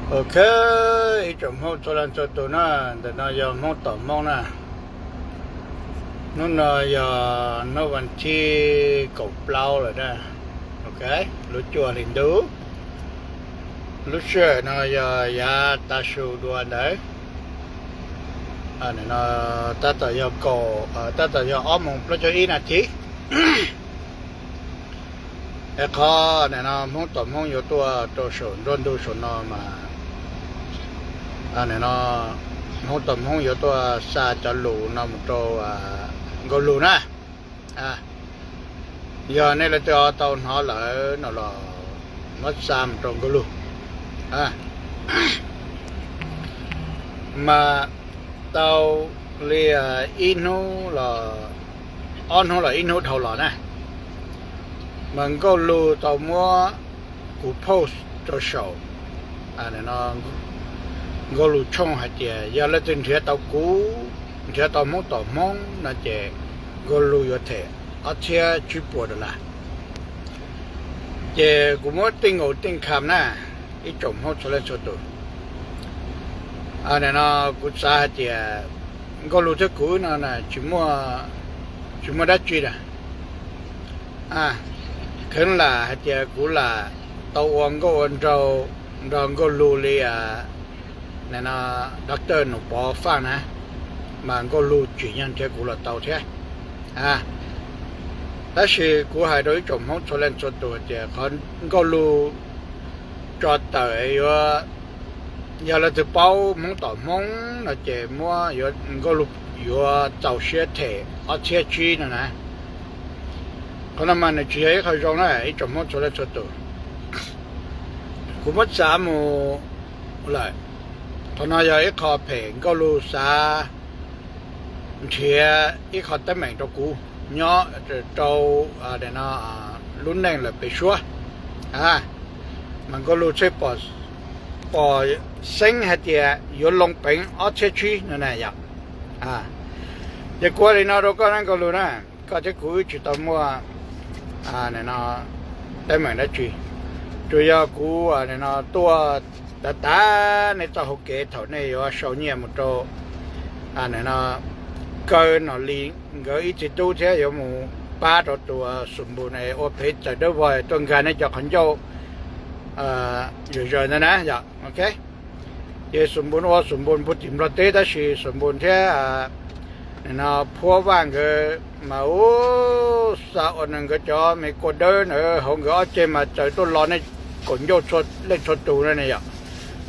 Ok, ib tsoom Hmoob txhua leej txhua tus na, ntawm no yog Hmoob tom Hmoob na. Hnub no yog hnub vas thib kaum plaub lawm na. Ok, lub cuaj hli ntuj. Lub sij hawm no yog yav tav su dua ntawd. Tab tom yog kaum, tab tom yog ob moos plaub caug ib nas this. Es qhov nim no Hmoob tom Hmoob yuav tuaj rau saum nruab ntug saum no mas, nim no Hmoob tom Hmoob yuav tuaj xa cov lus no mus rau Nkauj Lug na. Yog nej leej twg ho tau hnov lawm no los muab xa mus rau Nkauj Lug. Mas tau li ib hnub los, ob hnub los ib hnub dhau los na, mas Nkauj Lug tau muab kuv post rau saum Nkauj Lug tshooj hais tias yog leej twg nrhiav tau kuv, nrhiav tau Hmoob tom Hmoob no ces Nkauj Lug yuav them ob txhiab tsib puas dollar. Ces kuv muab tej nkaus tej kham na, ib tsoom Hmoob txhua leej txhua tus. Nim no kuv xav hais tias Nkauj Lug thiab kuv no tsis muaj dab tsi na. Kheev lam hais tias kuv lam tau ua nkauj ua nraug nrog Nkauj Lug li nim no Doctor Nus Pov Faj na, mas Nkauj Lug tsim nyog nrhiav kuv los tau thiab. Tab sis kuv hais rau ib tsoom Hmoob txhua leej txhua tus hais tias qhov Nkauj Lug tso tawm yuav, yog leej twg paub Hmoob tom Hmoob no ces muab yuav, Nkauj Lug yuav txaus siab them ob txhiab tsib no na. Qhov no mas nws tsis yog ib qho zoo na ib tsoom Hmoob txhua leej txhua tus. Kuv muab xav mus lawm, qhov no yog ib qho phem Nkauj Lug xav nrhiav ib qho teeb meem rau kuv nyob rau lub neej lawm pem suab. Mas Nkauj Lug thiaj pom xeeb hais tias yuav loo peev ob txhiab tsib no na yom. Ces kuv ua li no rau koj na Nkauj Lug na, koj thiab kuv wb tsis tau muaj teeb meem dab tsi, tsuas yog kuv nim no tuaj tav tav nej txoj hauv kev thaum nej yuav sau nyiaj mus rau nim no Kaw Nom Lis nkawd ib txiv tub thiab yuav mus pab rau tus Xum Npus ua phev txawm dawb vog tuaj nkag nej cov qhov ncauj zom zaws ntawd na yom. Ok, ces Xum Npus ua Xum Npus puag tim Nplog teb tab sis Xum Npus thiab nim no Phuab Vaj nkawd mas ub, xa ua nkawd cov me kua dawb ntawd hauv nkawd ob ceg mas txawm tuaj los nej kaum ncauj leej txhua tus na yom.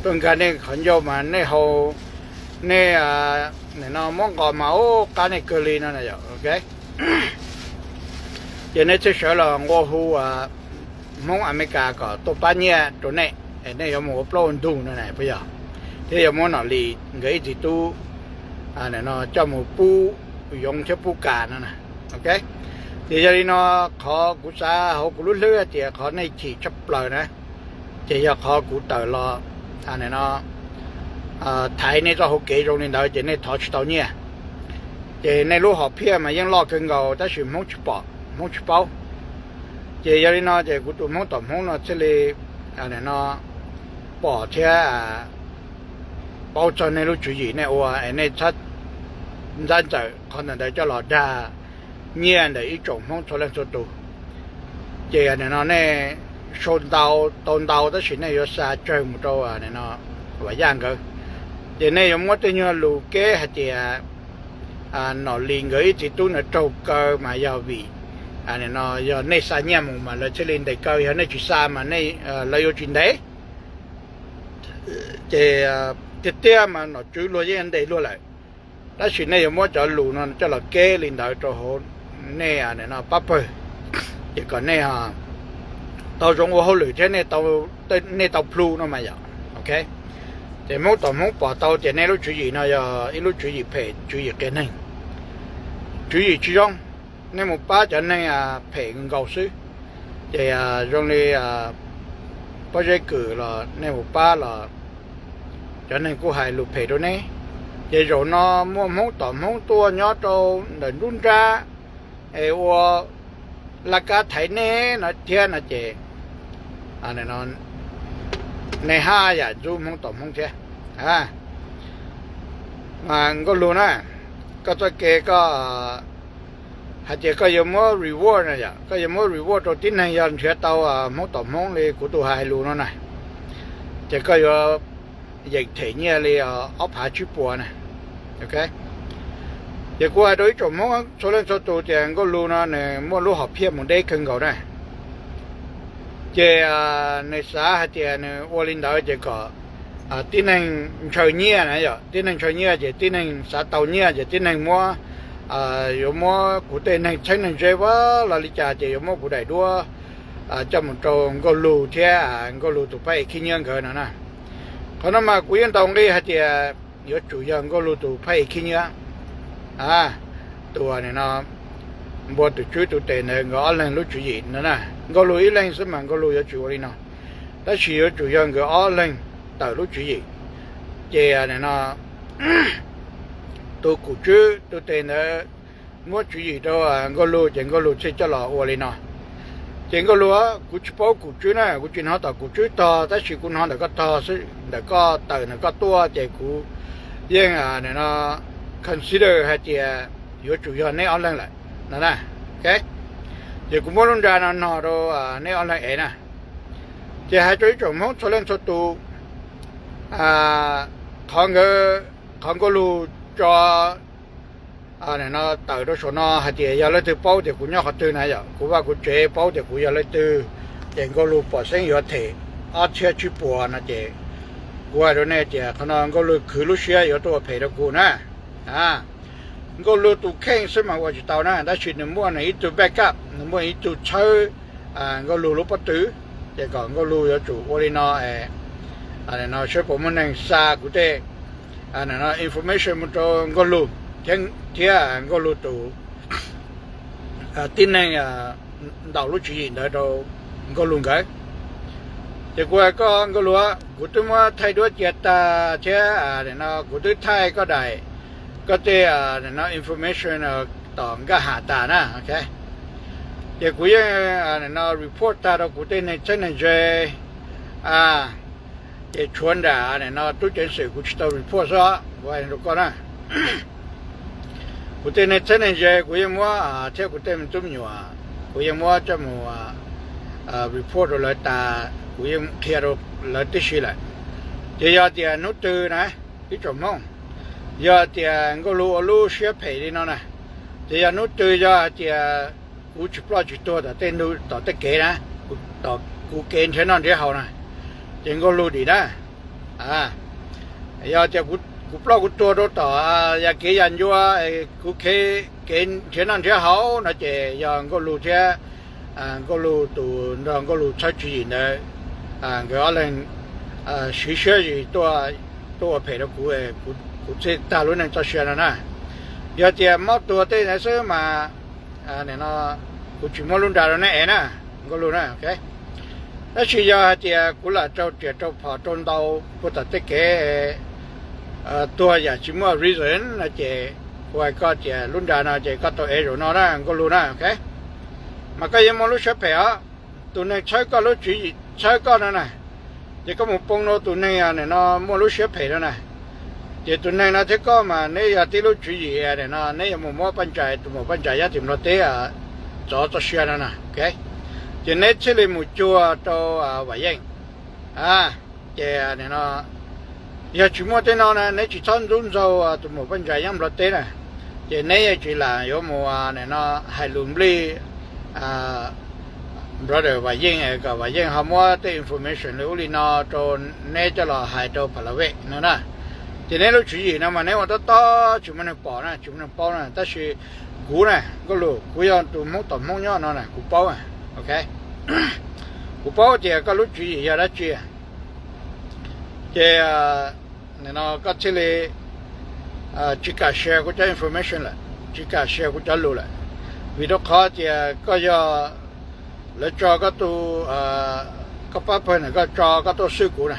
Tuaj nkag nej qhov ncauj mas nej haus, nej nim no muab nqos mas ub qab nej kawg li no na yom. Ok, ces nej thiaj sawv los nqua hu Hmoob Amelikas kom tuaj pab nyiaj rau nej, nej yuav mus ua plaub ua ntug no na puas yog? Thiab yuav muab Nom Lis nkawd ib txiv tub nim no coj mus pub yoov thiab pub kas no na. Ok, ces yog li no qhov kuv xav hauv kuv lub hlwb hais tias qhov nej chim tshaj plaws na, ces yog qhov kuv tawm los nim no thaiv nej txoj hauv kev zoo li ntawd ces nej thov tsis tau nyiaj. Ces nej lub hom phiaj mas yeej loj kawg nkaus tab sis Hmoob tsis pom Hmoob tsis paub. Ces yog li no ces kuv tus Hmoob tom Hmoob no thiaj li nim no pom thiab paub txog nej lub tswv yim nej ua es nej txhob ntxab ntxawm qhov ntawm ntawd coj los dag nyiaj ntawm ib tsoom Hmoob txhua leej txhua tus. Ces nim no nej sau ntau tau ntau tab sis nej yuav xa tsawg mus rau nim no Vam Yaj nkawd. Ces nej yuav muab tej nyuag lus keb hais tias Nom Lis nkawd ib txiv tub ntawd raug kaw mas yog vim nim no yog nej xa nyiaj mus mas lawv thiaj li ntes kaw, yog nej tsis xa mas lawv yuav tsis ntes. Ces tiag tiag mas nom tswv luag yeej ntes luag lawm, tab sis nej yuav muab cov lus no coj los keb li ntawd rau hauv nej nim no pab pawg, ces kom nej tau zoo ua hauj lwm thiab nej tau plhu no mas yom. Ok, ces Hmoob tom Hmoob pom tau tias nej lub tswv yim no yog ib lub tswv yim phem, tswv yim qias neeg, tswv yim tsis zoo. Nej mus pab cov neeg phem nkaus xwb. Ces zoo li Pob Zeb Kwm los nej mus pab los cov neeg kuj hais lus phem rau nej. Ces zaum no muaj Hmoob tom Hmoob tuaj nyob rau ntawm nruab nrab es ua laj kab thaiv nej no thiab no ces nej haj yam ntxub Hmoob tom Hmoob thiab. Mas Nkauj Lug na, koj txoj kev koj hais tias koj yuav muab reward na yom, koj yuav muab reward rau tib neeg yog nrhiav tau Hmoob tom Hmoob li kuv tus hais lus no na, ces koj yuav yeem them nyiaj li ob phav tsib puas na. Ces kuv hais rau ib tsoom Hmoob txhua leej txhua tus tias Nkauj Lug no nws muaj lub hom phiaj mus deb kawg nkaus na. Ces nws xav hais tias nws ua li ntawd ces kom tib neeg ntshaw nyiaj na yom, tib neeg ntshaw nyiaj ces tib neeg xav tau nyiaj ces tib neeg muab, yuav muab kuv tej neeg txheeb neeg ze vaj los li cas ces yuav muab kuv daim duab coj mus rau Nkauj Lug thiab Nkauj Lug tus phab ej khib nyiab nkawd no na. Qhov no mas kuv yeej ntaus nqi hais tias yuav tsum yog Nkauj Lug tus phab ej khib nyiab, tus no, npua tus tswb tus tes ntawd nkawd ob leeg lub tswv yim no na. Nkauj Lug ib leeg xwb mas Nkauj Lug yuav tsum ua li no, tab sis yuav tsum yog nkawd ob leeg tawm lub tswv yim. Ces no tus kum tswb tus tes ntawd muab tswv yim rau Nkauj Lug ces Nkauj Lug thiaj coj los ua li no. Ces Nkauj Lug, kuv tsis paub kum tswb na, kuv tsis hnov tom kum tswb tog, tab sis kuv hnov ntawm koj tog xwb, ntawm koj tawm ntawm koj tuaj ces kuv yeej no consider hais tias yuav tsum yog neb ob leeg lawm no na. Ces kuv muab lub nra no no rau neb ob leeg ev na. Ces hais rau ib tsoom Hmoob txhua leej txhua tus, qhov, qhov Nkauj Lug tso no tawm rau saum no hais tias yog leej twg paub tias kuv nyob qhov twg na yom, kuv vaj kuv tsev paub tias kuv yog leej twg, ces Nkauj Lug pom xeeb yuav them ob txhiab tsib puas no ces kuv hais rau nej tias qhov no Nkauj Lug khwv lub siab yuav tuaj ua phem rau kuv na. Nkauj Lug tus kheej xwb mas ua tsis tau na, tab sis nws muaj nws ib tug backup, nws muaj ib tug txhawb Nkauj Lug lub pob tw. Ces kom Nkauj Lug yuav tsum ua li no, saib puas muaj neeg xa kuv tej information mus rau Nkauj Lug thiab Nkauj Lug tus tib neeg ntaus lub tswv yim ntawd rau Nkauj Lug nkawd. Ces kuv hais koj Nkauj Lug, kuv twb muab thaij duab cia tag thiab no kuv twb thaij koj daim, koj tej no information tom nkaj ham tas na. Ces kuv yeej no report tag rau kuv tej neeg txheeb neeg ze, ces tshuav nram no tub ceev xwm kuv tsis tau report xwb, kuv hais rau koj na. Kuv tej neeg txheeb neeg ze kuv yeej muab, thiab kuv tej me tub me nyuam, kuv yeej muab coj mus report rau lawv tas, kuv yeej qhia rau lawv tib si lawm. Ces yog tias hnub twg na, ib tsoom Hmoob, yog tias Nkauj Lug ua lub siab phem li no na, ces yog hnub twg yog hais tias kuv tsis ploj tsis tuag tom tej ntug tom tej kev na, kuv kev nrhiav noj nrhiav haus na, ces Nkauj Lug dim na. Yog tias kuv ploj kuv tuag rau tom yam kev yam ncua, kuv kev nrhiav noj nrhiav haus no ces yog Nkauj Lug thiab Nkauj Lug tus nrog Nkauj Lug txhawb tswv yim ntawd, nkawd ob leeg siv siab zis tuaj ua phem rau kuv, kuv thiaj tag lub neej txoj sia no na. Yog tias mob tuag tej ntawd xwb mas no kuv tsis muab lub nra rau neb ev na, Nkauj Lug na. Tab sis yog hais tias kuv lam raug riam raug phom raug ntaus puag tom tej kev tuag yam tsis muaj reason no ces kuv hais koj tias lub nra no ces koj tau ev zaum no na Nkauj Lug na. Mas koj yuav muaj lub siab phem os. Tus neeg txhawb koj lub tswv yim txhawb koj no na, ces koj mus poob rau tus neeg no muaj lub siab phem no na. Ces tus neeg no thiab koj mas neb yog tib lub tswv yim no, neb yuav mus muab Paj Ntsais, tus muam Paj Ntsais nyob tim Nplog teb txov txoj sia no na. Ces neb thiaj li mus cuag rau Vam Yeej. Ces no yog tsis muaj tej no na neb tsis txhob ntxub ntxaug tus muam Paj Ntsais nyob Nplog teb na. Ces neb yeej tsis lam yuav mus no hais lus nplij brother Vam Yeej kom Vam Yeej ho muab tej information li ub li no rau neb coj los hais rau Pha La Vej no na. Ces neb lub tswv yim no mas neb ua tob tob tsis muaj neeg pom na, tsis muaj neeg paub na, tab sis kuv na Nkauj Lug, kuv yog tus Hmoob tom Hmoob nyob no na, kuv paub. Kuv paub tias koj lub tswv yim yog dab tsi. Ces no koj thiaj li tsis kam share kuv cov information lawm, tsis kam share kuv cov lus lawm, vim rau qhov tias koj yog, lawv tso koj tus, koj pab pawg ntawm koj tso koj tuaj swj kuv na,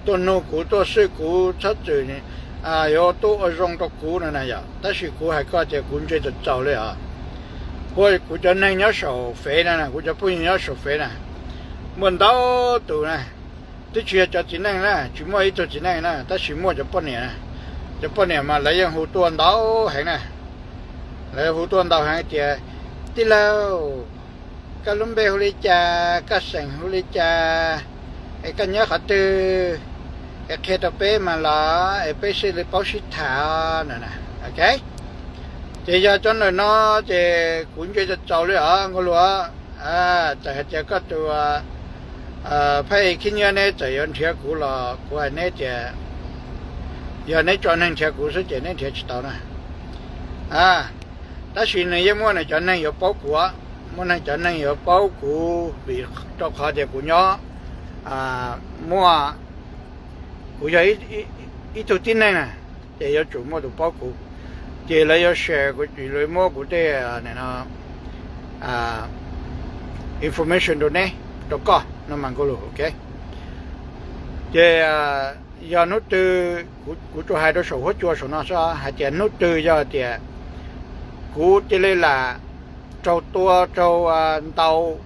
tuaj nug kuv, tuaj swj kuv txhob txwm yuav tuaj ua zoo rau kuv no na yom. Tab sis kuv hais koj tias kuv ntse txaus txaus li os. Kuv, kuv cov neeg nyob saum fev na, kuv cov phooj ywg nyob saum fev na, muaj ntau tus na, twb tsis yog cov txiv neej na, tsis muaj ib tug txiv neej na, tab sis muaj cov poj niam. Cov poj niam mas lawv yeej hu tuaj ntau heev na. Lawv hu tuaj ntau heev tias, tij laug, koj lub npe hu li cas, koj xeem hu li cas, es koj nyob qhov twg, es qhia rau peb mas los es peb thiaj li paub sib tham no. Ok, ces yog cov ntawm no ces kuv ntsia txaus txaus li os Nkauj Lug. Txawm hais tias koj tus phab ej khib nyiab neb txawm yuav nrhiav kuv los kuv hais neb tias yog neb tso neeg nrhiav kuv xwb ces neb nrhiav tsis tau na. Tab sis nws yeej muaj nws cov neeg yuav paub kuv, muaj neeg cov neeg yuav paub kuv vim rau qhov tias kuv nyob, muaj, kuv yog ib tug tib neeg na, ces yuav tsum muaj tus paub kuv, ces lawv yuav share kuv, lawv muab kuv tej information rau neb, rau koj no mas Nkauj Lug. Ok, ces yog hnub twg, kuv tsuas hais rau saum huab cua saum no xwb hais tias hnub twg yog tias kuv cia li lam raug tua raug ntaus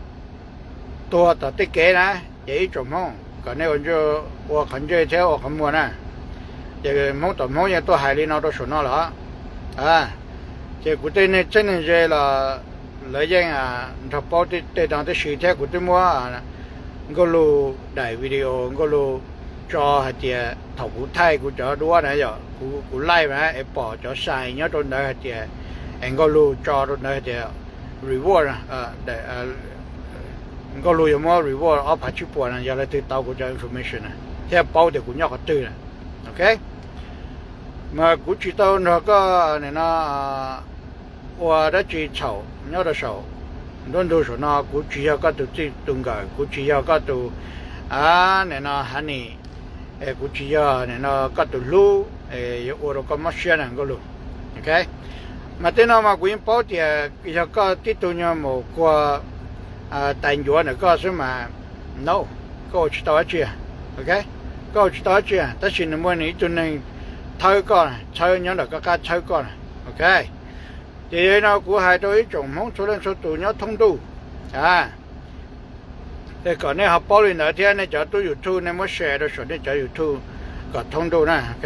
tuag tom tej kev na, ces ib tsoom Hmoob kom nej ua qhov ntsej thiab ua qhov muag na. Ces Hmoob tom Hmoob yeej tuaj hais li no rau saum no lawm. Ces kuv tej neeg txheeb neeg ze los lawv yeej nrog paub tej no tib si thiab kuv twb muab Nkauj Lug daim video Nkauj Lug tso hais tias thaum kuv thaij kuv cov duab na yom, kuv live na es pom cov sign nyob rau ntawd hais tias, es Nkauj Lug tso rau ntawd hais tias reward, Nkauj Lug yuav muab reward ob phav tsib puas no yog leej twg tau kuv cov information na thiab paub tias kuv nyob qhov twg na. Ok, mas kuv tsis tau nrog koj nim no ua dab tsi txhaum nyob rau saum nruab ntug saum no, kuv tsis yog koj tus txij tus nkawm, kuv tsis yog koj tus nim no honey, kuv tsis yog nim no koj tus hlub yuav ua rau koj mob siab na Nkauj Lug. Ok, mas tej no mas kuv yeej paub tias yog koj tib tug nyuag mus kuag tais ncuav ntawm koj xwb mas, no, koj ua tsis tau dab tsi. Ok, koj ua tsis tau dab tsi, tab sis nws muaj nws ib tug neeg thawb koj, txhawb nyob ntawm koj qab txhawb koj na. Ok, ces yog li no kuv hais rau ib tsoom Hmoob txhua leej txhua tus nyob thoob ntuj, es kom nej ho paub li ntawd thiab nej cov tub YouTube nej muab share rau saum nej cov YouTube kom thoob ntuj na. Ok,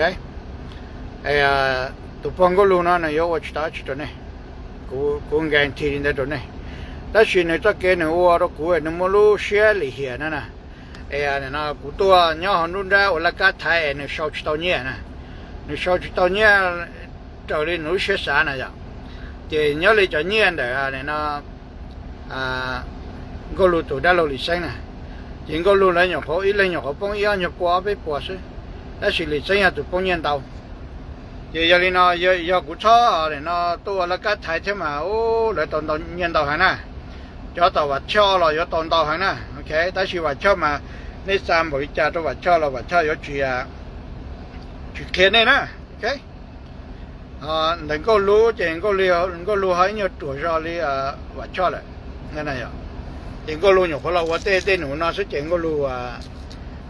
tus pog Nkauj Lug no nws yuav ua tsis tau dab tsi rau nej, kuv guarantee li ntawd rau nej. Tab sis nws txoj kev nws ua rau kuv nws muaj lub siab lim hiam no na. Es kuv tuaj nyob hauv nruab nrab ua laj kab thaiv es nws sau tsis tau nyiaj na, nws sau tsis tau nyiaj raws li nws lub siab xav na yom. Ces nyob li cov nyiaj ntawm nim no Nkauj Lug tus dab laug Lis Xeeb na, ces Nkauj Lug lawv nyuam qhuav ib leeg nyuam qhuav poob ib ob nyuag pua ob peb puas xwb, tab sis Lis Xeeb yog tus poob nyiaj ntau. Ces yog li no, yog kuv txhob nim no tuaj ua laj kab thaiv thiab mas lawv tau nyiaj ntau heev na. Cov tom Vam Choj los yuav tau ntau heev na. Ok, tab sis Vam Choj mas nej xa npaum li cas rau Vam Choj los Vam Choj yuav tsis, tsis qhia nej na. Ok, ntawm Nkauj Lug ces Nkauj Lug ho ib nyuag ruam zog li Vam Choj lawm. Ces Nkauj Lug nyuam qhuav los ua tej tej num no xwb ces Nkauj Lug,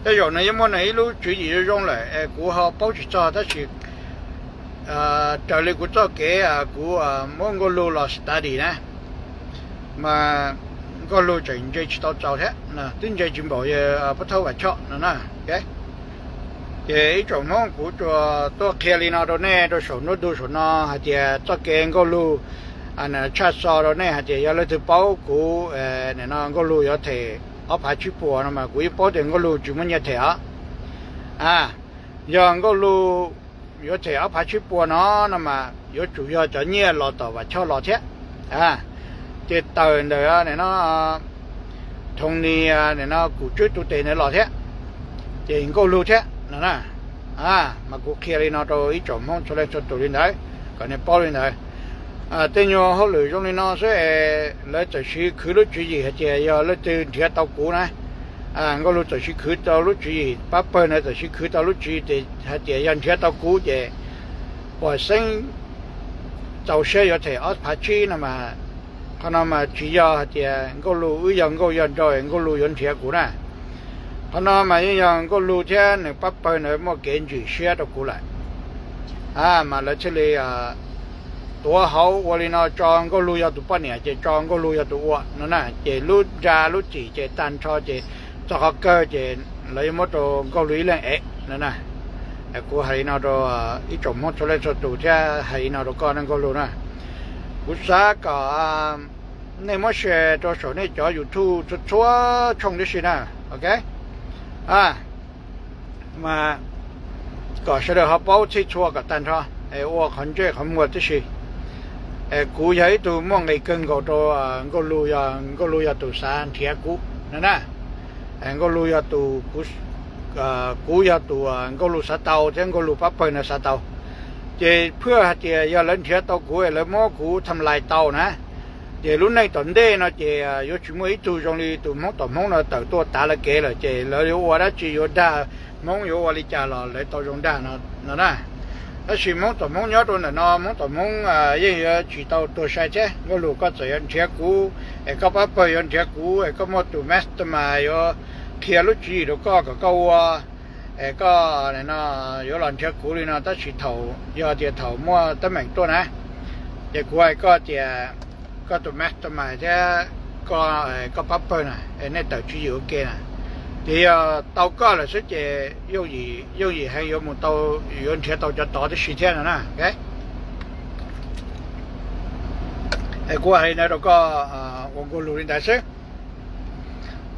tej zaum nws yeej muaj nws ib lub tswv yim zoo zoo lawm es kuv ho paub tsis txog tab sis raws li kuv txoj kev kuv muab Nkauj Lug los study na, mas Nkauj Lug tseem ntse tsis tau txaus thiab, twb ntse tsis npaum yawg Pub Thawj Vam Choj no na. Ces ib tsoom Hmoob kuv tsuas tuaj qhia li no rau nej rau saum nruab ntug saum no hais tias txoj kev Nkauj Lug tshaj xo rau nej hais tias yog leej twg paub kuv nim no Nkauj Lug yuav them ob phav tsib puas no mas kuv yeej paub tias Nkauj Lug tsis muaj nyiaj them os. Yog Nkauj Lug yuav them ob phav tsib puas no no mas yuav tsum yog cov nyiaj los tom Vam Choj los thiab, ces tawm ntawm nim no Thoo Ni, nim no Kum Tswb tus tes ntawd los thiab, ces Nkauj Lug thiab no na. Mas kuv qhia li no rau ib tsoom Hmoob txhua leej txhua tus li ntawd, kom nej paub li ntawd. Tej nyuag hauj lwm zoo li no xwb es lawv txawm siv khwv lub tswv yim hais tias yog leej twg nrhiav tau kuv na, Nkauj Lug txawm siv khwv tau lub tswv yim, pab pawg ntawd txawm siv khwv tau lub tswv yim hais tias yog nrhiav tau kuv ces pom xeeb txaus siab yuav them ob phav tsib no mas, qhov no mas tsis yog hais tias Nkauj Lug wb yog nkauj yog nraug Nkauj Lug yuav nrhiav kuv na. Qhov no mas yeej yog Nkauj Lug thiab nws pab pawg ntawd muaj kev ntsim siab rau kuv lawm, mas lawv thiaj li tuav hauv ua li no tso Nkauj Lug yog tus poj niam ces tso Nkauj Lug yog tus ua no na, ces lub nra lub txim ces tag nrho ces txog qhov kawg ces lawv yuav muab rau Nkauj Lug ib leeg ev no na. Kuv hais li no rau ib tsoom Hmoob txhua leej txhua tus thiab hais li no rau koj ne Nkauj Lug na, kuv xav kom nej muab share rau saum nej cov YouTube txhua txhua tshooj tib si na, ok, mas kom sawv daws ho paub txhij txhua kom tag nrho, ua qhov ntsej qhov muag tib si. Kuv yog ib tug muaj nqis kawg nkaus rau Nkauj Lug, yog Nkauj Lug yog tus xav nrhiav kuv no na. Nkauj Lug yog tus, kuv yog tus Nkauj Lug xav tau thiab Nkauj Lug pab pawg no xav tau. Ces phwj hais tias yog lawv nrhiav tau kuv es lawv muab kuv tham lais tau na, ces lub neej tom ntej no ces yuav tsis muaj ib tug zoo li tus Hmoob tom Hmoob no tawm tuaj tav lawv kev lawm, ces lawv yuav ua dab tsi, yuav dag Hmoob yuav ua li cas los lawv tau zoo dag no na. Tab sis Hmoob tom Hmoob nyob rau ntawm no, Hmoob tom Hmoob yeej yuav tsis tau tuag sai thiab. Nkauj Lug koj txawm yuav nrhiav kuv es koj pab pawg yuav nrhiav kuv es koj muaj tus mastermind yuav qhia lub tswv yim rau koj kom koj ua, es koj no yuav los nrhiav kuv li no, tab sis thaum yog tias thaum muaj teeb meem tuaj na, ces kuv hais koj tias koj tus mastermind thiab koj pab pawg na es nej tawm tswv yim ua ke na, ces yog tau koj lawm xwb ces yooj yim heev yuav mus tau, yuav nrhiav tau cov tod tib si thiab no na. Es kuv hais li ntawd rau koj ua Nkauj Lug li ntawd xwb.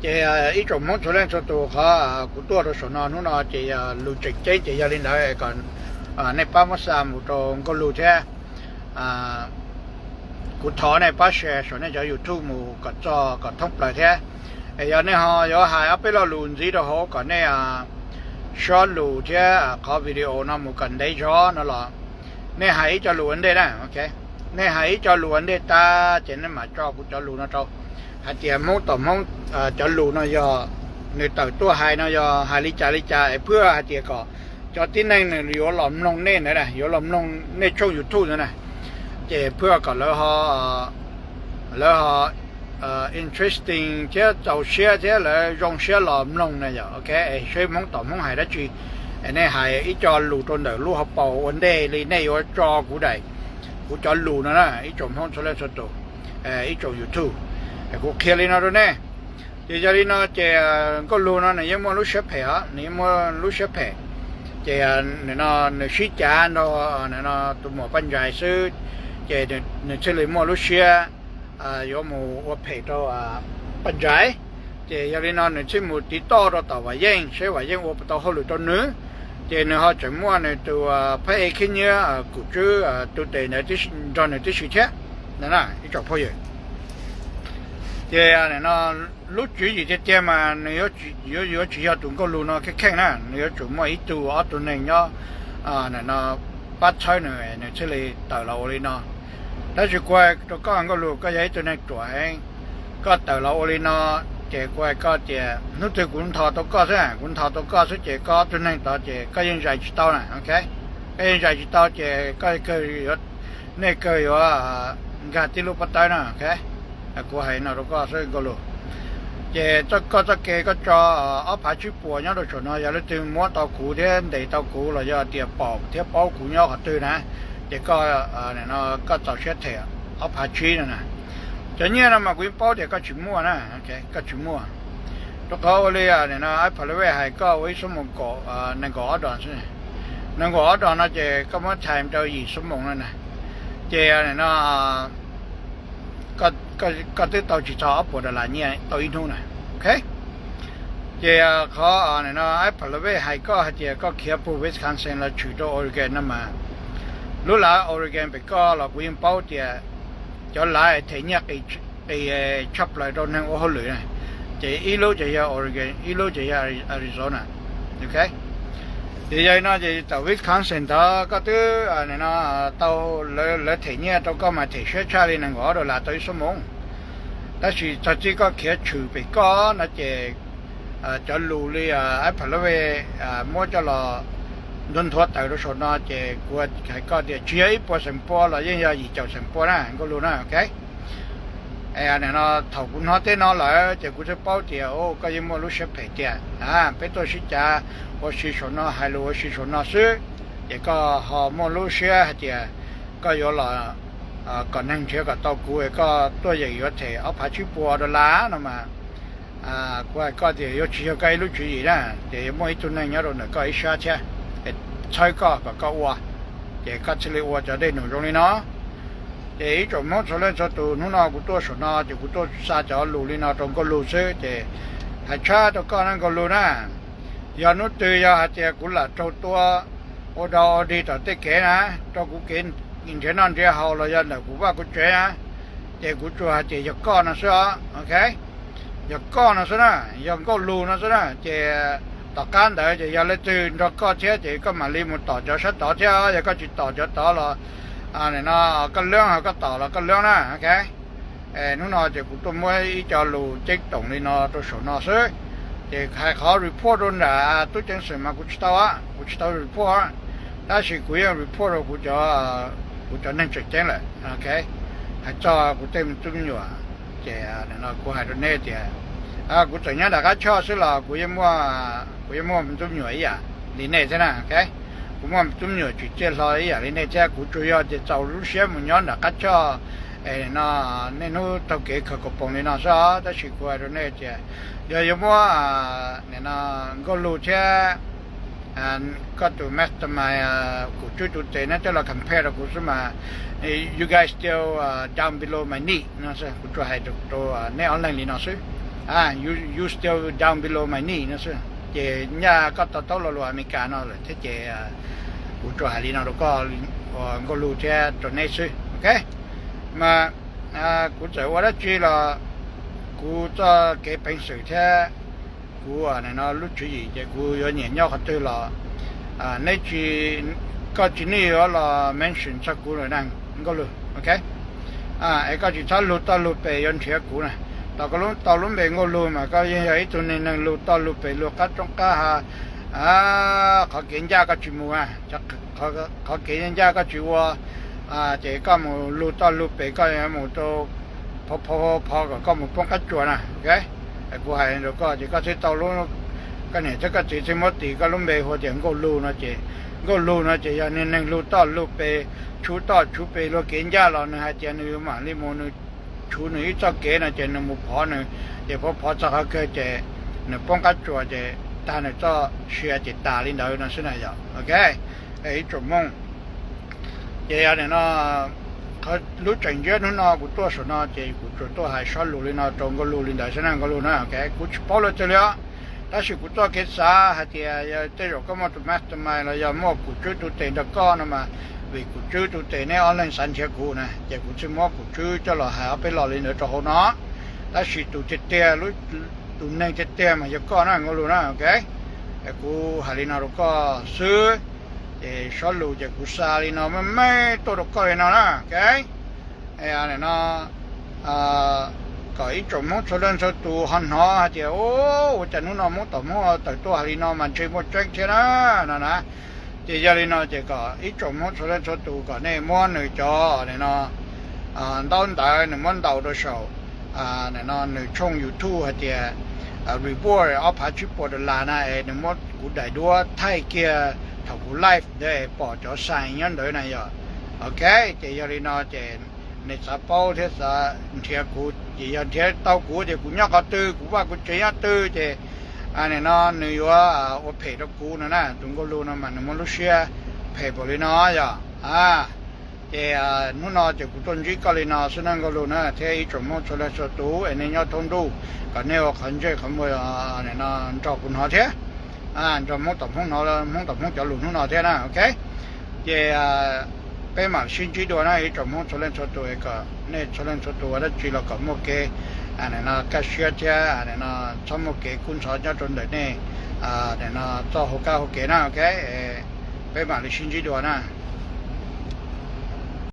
Ces ib tsoom Hmoob txhua leej txhua tus, qhov kuv tuaj rau saum no hnub no ces yog lus tseem ceeb ces yog li ntawd kom nej pab muab xa mus rau Nkauj Lug thiab. Kuv thov nej pab share saum nej cov YouTube mus kom txog kom thoob plaws thiab. Es yog nej ho yuav hais ob peb lo lus ntxiv rau hauv kom nej sob lus thiab qhov video no mus kom ntev zog no los nej hais ib co lus ua ntej na, ok. Nej hais ib co lus ua ntej tag ces nej mam tso kuv cov lus no rau, hais tias Hmoob tom Hmoob cov lus no yog nws tawm tuaj hais no yog hais li cas li cas es phwj hais tias kom cov tib neeg nws yuav los mloog nej ntawd na, yuav los mloog nej tshooj YouTube ntawd na, ces phwj kom lawv ho lawv ho interesting thiab txaus siab thiab lawv zoo siab los mloog na yom, ok. Es seb Hmoob tom Hmoob hais dab tsi, es nej hais ib co lus rau ntawm lub hauv paus ua ntej li nej yuav tso kuv daim, kuv cov lus no na ib tsoom Hmoob txhua leej txhua tus, ib tsoom YouTube. Kuv qhia li no rau nej. Ces yog li no ces Nkauj Lug no nws yeej muaj lub siab phem os, nws yeej muaj lub siab phem. Ces nws no nws sib cav nrog tus muam Paj Ntsais xwb, ces nws thiaj li muaj lub siab yuav mus ua phem rau Paj Ntsais. Ces yog li no nws thiaj mus tiv toj rau tom Vam Yeej seb Vam Yeej ua puas tau hauj lwm rau nws. Ces nws ho tseem muaj nws tus phab ej khib nyiab Kum Tswb tu tes ntawd nrog nws tib si thiab. Ib tsoom phooj ywg, ces no lub tswv yim tiag tiag mas nws yuav tsis yog tus Nkauj Lug no kheej kheej na, nws yuav tsum muaj ib tug ob tug neeg nyob no pab txhawb nws, nws thiaj li tawm los ua li no. Tab sis kuv hais rau koj Nkauj Lug, koj yog ib tug neeg ruam heev, koj tawm los ua li no, ces kuv hais koj tias hnub twg kuv nthos tau koj xwb, kuv nthos tau koj xwb ces koj ob tug neeg tod ces koj yeej zais tsis tau na, ok. Koj yeej zais tsis tau ces koj kawg yuav, nej kawg yuav nkag tib lub pob tawb na, ok. Kuv hais no rau koj xwb Nkauj Lug. Ces koj txoj kev koj tso ob phav tsib puas nyob rau saum no, yog leej twg muab tau kuv thiab ntes tau kuv los yog tias pom thiab paub kuv nyob qhov twg na, ces koj, koj txaus siab them ob phav tsib no na. Cov nyiaj no mas kuv yeej paub tias koj tsis muaj na, koj tsis muaj. Rau qhov ua li no, ib phav lawv hais koj ua ib xuab moos kaum nees nkaum ob dos xwb, nees nkaum ob dos no ces koj muab times rau yim xuab moos no na, ces no koj twb tau tsis txog ob puas dollar nyiaj tau ib hnub na, ok. Ces qhov no ib phav lawv hais koj hais tias koj khiav puag Wisconsin los tshwm rau Oregon no mas, lub lav Oregon pem koj los kuv yeej paub tias cov lav them nyiaj qis tshaj plaws rau neeg ua hauj lwm na, ces ib lub ces yog Oregon, ib lub ces yog Arizona, ok. Ces yog li no ces tawm Wisconsin ntawd koj twb no tau, lawv them nyiaj rau koj mas them siab tshaj li nees nkaum ob dollar tau ib xuab moos. Tab sis txog txij koj khiav tshwm pem koj no ces cov lus li ib phav lawv muab coj los nthuav nthuav tawm rau saum no ces kuv hais koj tias tsis yog ib puas xeem pua los yeej yog yim caum xeem pua na Nkauj Lug na, ok. No thaum kuv hnov tej no lawm ces kuv thiaj paub tias koj yeej muaj lub siab phem tiag. Peb tuaj sib cav ua si saum no, hais lus ua si saum no xwb, ces koj ho muaj lub siab hais tias koj yuav los kom neeg nrhiav kom tau kuv, koj tuaj yeem yuav them ob phav tsib puas dollar no mas, Kuv hais koj tias yuav tsis yog koj ib lub tswv yim na, ces yuav muaj ib tug neeg nyob rau ntawm koj ib sab thiab, es txhawb koj kom koj ua, ces koj thiaj li ua cov dej num zoo li no. Ces ib tsoom Hmoob txhua leej txhua tus, hnub no kuv tuaj saum no ces kuv tuaj xa cov lus li no rau Nkauj Lug xwb, ces hais tshaj rau koj na Nkauj Lug na, yog hnub twg yog hais tias kuv lam raug tua ua dog ua dig tom tej kev na, rau kuv kev nrhiav noj nrhiav haus los yog ntawm kuv vaj kuv tsev na, ces kuv tsuas hais tias yog koj no xwb os, ok. Yog koj no xwb na, yog Nkauj Lug no xwb na, ces tom qab ntawd ces yog leej twg nrog koj thiab ces koj mam li mus tom cov sab tod thiab, yog koj tsis tom cov tod los no koj leeb, ho koj tom los koj leeb na, ok. Hnub no ces kuv tuaj muab ib co lus ceeb toom li no rau saum no xwb. Ces hais qhov report rau nram tub ceev xwm mas kuv tsis tau, kuv tsis tau report, tab sis kuv yeej report rau kuv cov, kuv cov neeg tseem ceeb lawm, ok. Hais txog kuv tej me tub me nyuam, ces no kuv hais rau nej tias kuv tseem nyob nram qab choj xwb los kuv yeej muaj, kuv yeej muaj me tub me nyuam ib yam li nej thiab na, ok. Kuv muaj me tub me nyuam tsim txiaj hlo ib yam li nej thiab, kuv tsuas yog tias txaus lub siab mus nyob nram qab choj, no, niaj hnub taug kev khaws kaus poom li no xwb os, tab sis kuv hais rau nej tias yog yuav muab no Nkauj Lug thiab koj tus mastermind, tus tswb tus tes no coj los compare rau kuv xwb mas, you guys still down below my knee no, kuv tsuas hais rau nej ob leeg li no xwb. You still down below my knee no xwb. Ces nyaj koj to taub lo lus Amelikas no lawm thiab ces kuv tsuas hais li no rau koj, Nkauj Lug thiab rau neb xwb, ok. Mas kuv txawm ua dab tsi los kuv txoj kev peev xwm thiab kuv no lub tswv yim ces kuv yuav nyiam nyob qhov twg los neb tsis, koj tsis need yuav los mention txog kuv lawm na Nkauj Lug, ok. Es koj tsis txhob lug toj lug pes yuav nrhiav kuv na. Tau koj lub, tau lub npe Nkauj Lug mas koj yeej yog ib tug neeg lug toj lug pes lug qab roob qab hav, qhov kev ncaj koj tsis mus, qhov kev ncaj koj tsis ua, ces koj mus lug toj lug pes koj mus rau phov phov phov kom koj mus poob qab tsuas na, ok. Kuv hais rau koj ces koj thiaj tau lub, koj niam thiab koj txiv thiaj muab tis koj lub npe hu tias Nkauj Lug no ces, Nkauj Lug no ces yog neeg lug toj lug pes, tshuv toj tshuv pes luag kev ncaj los nws hais tias nws yuav mam li mus nws tshuv nws ib txoj kev no ces nws mus phov nws, ces phov phov txog qhov kawg ces nws poob qab tsuas ces tag nws txoj sia ces tas li ntawd no xwb na yom, ok. Ib tsoom Hmoob, ces yog nim no lub tseem ntsiab hnub no kuv tuaj saum no ces kuv tsuas tuaj hais sob lus li no rau Nkauj Lug li ntawd xwb na Nkauj Lug na, ok. Kuv tsis paub luag twg li os, tab sis kuv txoj kev xav hais tias yog tej zaum koj muaj tus mastermind los yog muaj kum tswb tus tes nrog koj no mas, vim kum tswb tus tes neb ob leeg xav nrhiav kuv na ces kuv thiaj muab kum tswb coj los hais ob peb lo li ntawd rau hauv no. Tab sis tus tiag tiag, tus neeg tiag tiag mas yog koj na Nkauj Lug na, ok. Kuv hais li no rau koj xwb, ces sob lus ces kuv xa li no meej meej tuaj rau koj li no na, ok. No kom ib tsoom Hmoob txhua leej txhua tus ho hnov hais tias ua cas hnub no Hmoob tom Hmoob tawm tuaj hais li no mas ntshe muaj tseeb thiab na, no na. Ces yog li no ces kom ib tsoom Hmoob txhua leej txhua tus kom nej muab nws cov no ntaub ntawv nws muab ntaus rau saum no nws tshooj YouTube hais tias reward ob phav tsib puas dollar na es nws muab kuv daim duab thaij kiag thaum kuv live ntawd pom cov sign nyob ntawd na yom. Ok, ces yog li no ces nws xav paub thiab xav nrhiav kuv ces yog nrhiav tau kuv ces kuv nyob qhov twg kuv vaj kuv tsev nyob twg ces nim no nws yuav ua phem rau kuv no na, tus Nkauj Lug no mas nws muaj lub siab phem npaum li no yom. Ces hnub no ces kuv tuaj ntsib koj li no xwb na Nkauj Lug na thiab ib tsoom Hmoob txhua leej txhua tus es nej nyob thoob ntuj kom nej ua qhov ntsej qhov muag nrog kuv hnov thiab, nrog Hmoob tom Hmoob hnov Hmoob tom Hmoob cov lus hnub no thiab na, ok. Ces peb mam sib ntsib dua na ib tsoom Hmoob txhua leej txhua tus es kom nej txhua leej txhua tus ua dab tsi los kom muaj kev no kaj siab thiab no txhob muaj kev kub ntxhov nyob rau ntawm nej no txoj hauv kab hauv kev na, ok. Peb mam li sib ntsib dua na.